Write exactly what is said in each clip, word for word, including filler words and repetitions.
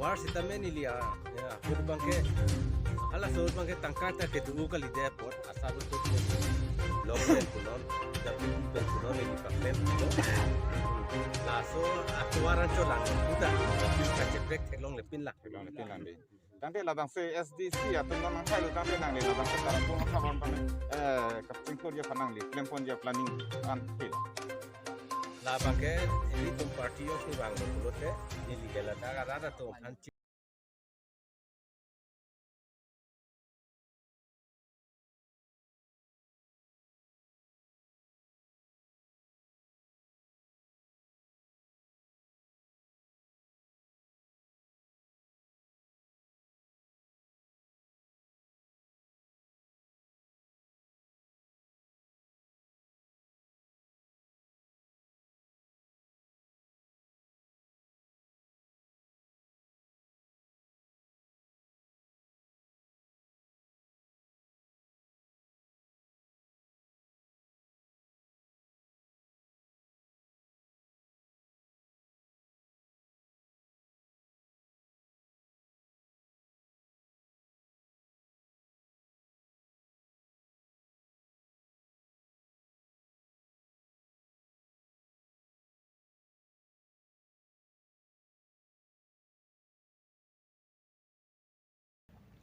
War sitame neli a, ya, ahut abangke, halaso ahut abangke tangka ta kedo kalidet apot, asap ahut ke, long pen punon, W P pen punon, neli paklem punon. Laso atovar anchot lang, puta, kacheprek theklongle pinlang. Theklongle pinlang dei. Tangte labangso S D C atum non nangthailo tangte nangli labangso Tarapung akhabon pen, eh, kachingthurji aphan nangli klemponji planning an pil. Labangke ilitum party yo si vanglo pulote, neli ke ladak arat atum aphan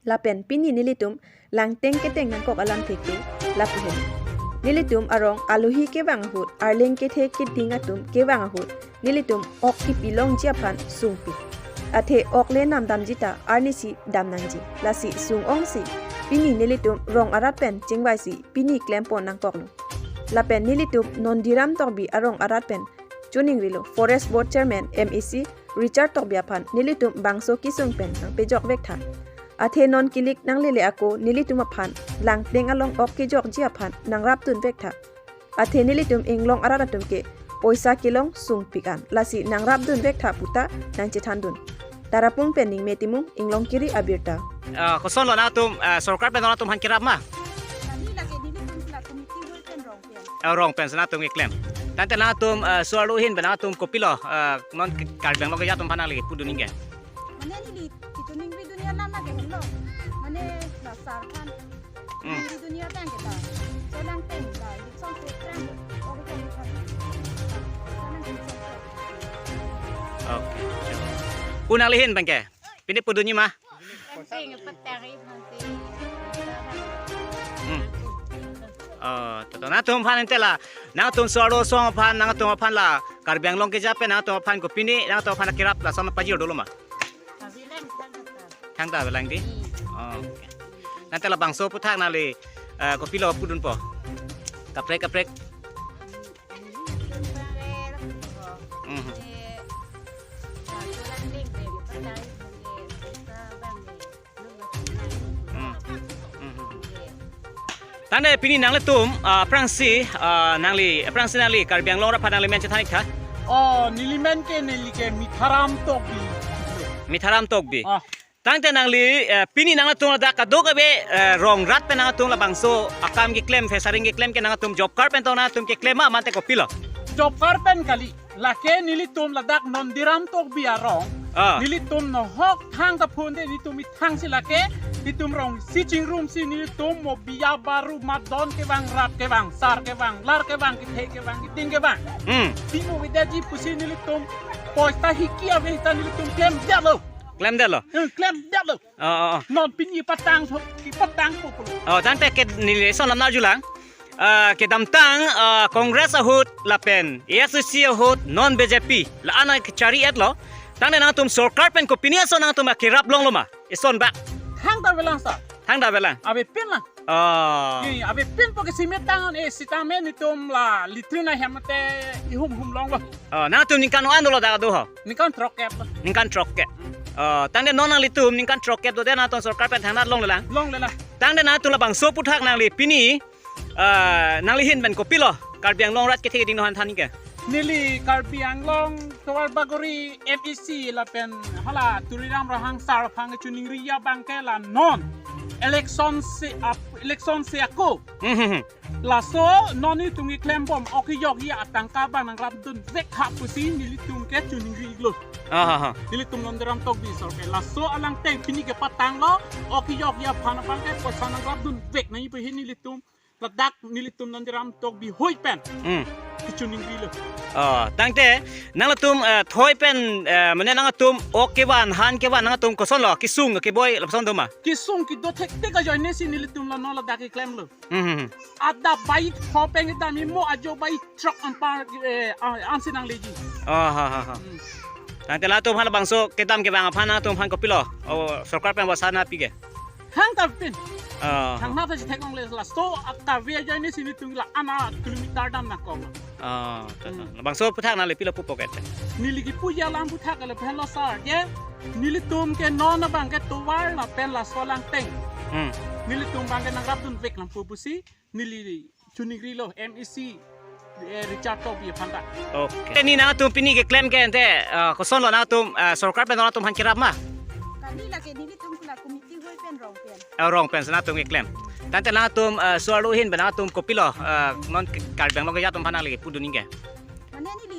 Lapen pini nelitum Langteng keteng nangkok alam thekte lapu hem. Nelitum arong alohi kevang ahut, arleng kethe keding atum kevang ahut, nelitum ok kipilongji aphan sungpik. Athe ok le namdamji ta arnisi damnangji. Lasi sung-ongsi pini nelitum rong arat pen chingvaisi pini klempon nangkoklo. Lapen nelitum Nondiram Tokbi arong arat pen choningrilo Forest Board Chairman M A C Richard Tokbi aphan nelitum bangso kesung pen nangpejokvek tha. Athe non kilik nanglele ako nelitum aphan Langteng along ok kejokji aphan nangrapdunvek tha. Athe nelitum inglong arat atum ke poisa kelong sungpik an. Lasi nangrapdunvek tha puta nangchethandun. Tarapung pen Ningme Timung, Inglongkiri abirta. Ah, kosonlo nangtum, ah, sorkar pen nangtum aphan kerap ma? Kami lagi nelitum la committee hall pen rong pen. Ah, rong pen si nangtum keklem. Tangte nangtum, ah, so-arlo ahin pen nangtum kopilo, ah, non Karbi Anglong keja atum aphan nangli pudun ningke? Mane neli kitu ningri dunia nama ke hemlo. Mane la sar aphan. Hmm. Ningri dunia tang kita. Selang teng la, election se tang. Oh, betul, betul. Selang teng, selang teng. Okay, sure. Pu nangli ahin abangke? Pini pudunji ma? Penting, petang, penting. Hmm. Oh, to, to, nangtum aphan ente la. Nangtum so-arlo asong aphan, nangtum aphan la Karbi Anglong keja pen nangtum aphan kopine, nangtum aphan kerap lason pajir dolo ma? Thangta avelang dei? Hmm. Oh, okay. Tangte labangso aphuthak nangli, eh, kopilo pudunpo? Kaprek, kaprek. Mhm. Hmm. Hmm. Tangte pini nanglitum, ah, aphrangsi, ah, nangli, aphrangsi nangli Karbi Anglong arat aphan nangli men chethan ik tha? Oh, neli men ke neli ke Mitharam Tokbi. Mitharam Tokbi. Ah. Tangte nangli, eh, pini nangtum ladak kadokave, eh, rong rat pen nangtum labangso akam keklem, fesaring keklem ke nangtum job card pen tong nangtum keklem ma mate kopilo? Job card pen kali, lake nelitum ladak Nondiram Tokbi arong. Ah. Nelitum nohok thangta phonde nelitum ithangsi lake, nelitum rong isi chingrumsi nelitum mo biya baru madon kevang, rat kevang, sar kevang, lar kevang, kethe kevang, keding kevang. Hmm. Pimo vedaji pusi nelitum poisa hiki ave ta nelitum klemdetlo. Klemdetlo? Eh, klemdetlo. Oh, oh, oh. Non pini patang so, patang po po. Oh, tangte ke neli lason lam arjulang. Ah, kedamtang, ah, Congress ahut lapen A S D C ahut non B J P la-an kechari-etlo. Tangte nangtum sorkar pen kopine ason nangtum kerap longlo ma? Eson bak. Thangta avelang sir. Thangta avelang. Avepin lang. Oh. Ni avepin po ke simit tangan, eh, sitame nelitum la latrine ahem te ihum hum longlo. Oh, nangtum ningkan an dolo dak do ho? Ningkan throkkep. Ningkan throkkep. Oh, tangte non nanglitum ningkan throkkep dode nangtum sorkar pen thangnat longlelang? Longlelang. Tangte nangtum labangso aphuthak nangli pini, ah, nangli ahin pen kopilo Karbi Anglong arat kethe keding aphan than ningke? Neli Karbi Anglong tovar bagori M A C lapen hala Tuliram Ronghang sar aphan choningri abangke la non election si ap-, election si ako. Hmm, hmm, hmm. Laso non nelitum keklem bom ok kejokji atangka abang nangrapdun vek ha pusi nelitum ke choningri lo. Ah, ha, ha. Nelitum Nandiram Tokbi asor ke. Laso alangteng pini kepatanglo, ok kejokji aphan abang ke poisa nangrapdun vek nangji pu he nelitum. Ladak nelitum Nandiram Tokbi ahoi pen. Hmm. Kechoningri lo. Oh, tangte nangtum, eh, thoi pen, eh, mane nangtum ok kevan, han kevan nangtum kosonlo, kesung keboi lapuson do ma? Kesung kedo thektik ajoine si nelitum la non ladak keklem lo. Hmm, hmm, hmm. Adap bai pho pen kedam imo ajo bai truck anpar, eh, ah, ansi nangleji. Oh, ha, ha, ha. Hmm. Tangte latum halabangso kedam kevang aphan nangtum aphan kopilo? Oh, sorkar pen bhorsa nangpi ke? Hang ta pin. Oh. Hang nata si theklongle laso akave ajoine si nelitum la ana kilometer dam nangkok. Oh, ta, ta. Hmm. Labangso aphuthak nangli pilo pupo ke? Neli kepuji alam aphuthak le pen lo sar ke. Nelitum ke non abang ke tovar lapen laso alangteng. Hmm. Nelitum abang ke nangrapdun vek nangpo pusi neli choningri lo M A C, eh, Richard Tokbi aphan ta. Okay. Te ne nangtum pini keklem ke ante, ah, kosonlo nangtum, ah, sorkar pen nangtum aphan kerap ma? Kali lake nelitum ke la committee ahoi pen rong pen. Ah, rong pen si nangtum keklem. Tangte nangtum, ah, so-arlo ahin pen nangtum kopilo, ah, non Karbi Anglong kejat atum aphan nangli pudun ningke? Mane neli